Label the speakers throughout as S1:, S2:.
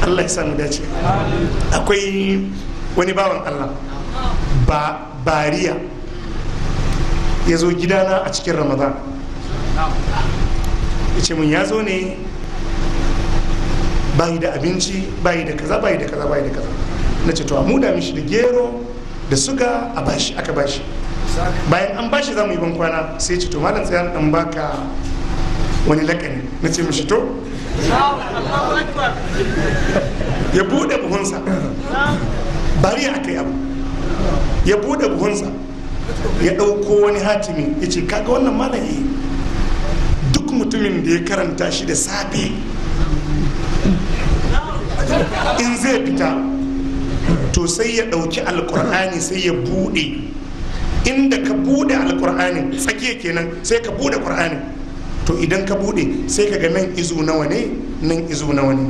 S1: Allah ya samu dace. Akwai wani bawan Allah ba bariya ya zo gidana a cikin Ramadan, ya ce mun ya zo ne bayi da abinci, bayi da kaza, bayi da kaza, bayi da kaza. Na ce to a muda mishi da gero da suga a bashi. Aka bashi. Bayan an bashi za mu yi ban kwana, sai ce to malam tsaya dan baka wani lakani. Na ce mishi to. Ya bude buhunsa, bari aka yi abu, ya bude buhunsa ya ɗauko wani hatimi, ya ce kaga wannan malam, duk mutumin da ya karanta shi da safe in zai fita to sai ya ɗauki alkur'ani sai ya buɗe. Inda ka buɗe alkur'ani tsakiya kenan, sai ka buɗe ƙur'ani. To idan ka buɗe sai ka ga nan izu nawa ne, nan izu nawa ne.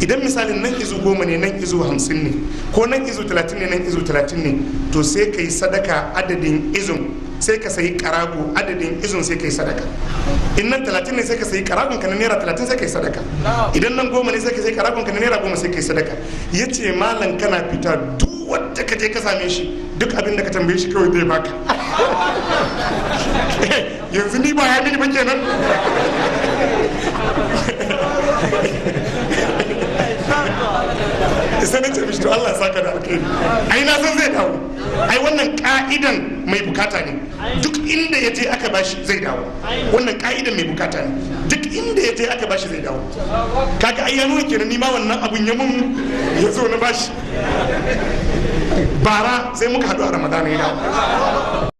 S1: Idan misalin nan izu 10 ne, nan izu 50 ne, ko nan izu 30 ne, nan izu 30 ne, to sai ka yi sadaka adadin izun, sai ka sayi karago adadin izun, sai ka yi sadaka. In nan 30 ne, sai ka sayi karagon ka na naira 30, sai ka yi sadaka. Idan nan 10 ne, sai ka sayi karagon ka na naira 10, sai ka yi sadaka. Ya ce malam kana fita, duk wanda ka je ka same shi, duk abin da ka tambaye shi kawai zai baka. Yanzu ni ba ya mini ba kenan. Sai na ce mishi to Allah saka da alkhairi, ai na san zai dawo, ai wannan ka'idan mai bukata ne, duk inda ya je aka bashi zai dawo. Wannan ka'idan mai bukata ne, duk inda ya je aka bashi zai dawo. Kaga ai ya nuna kenan ni ma wannan abun ya mun ya zo na bashi. Bara sai muka haɗu a Ramadana ya dawo.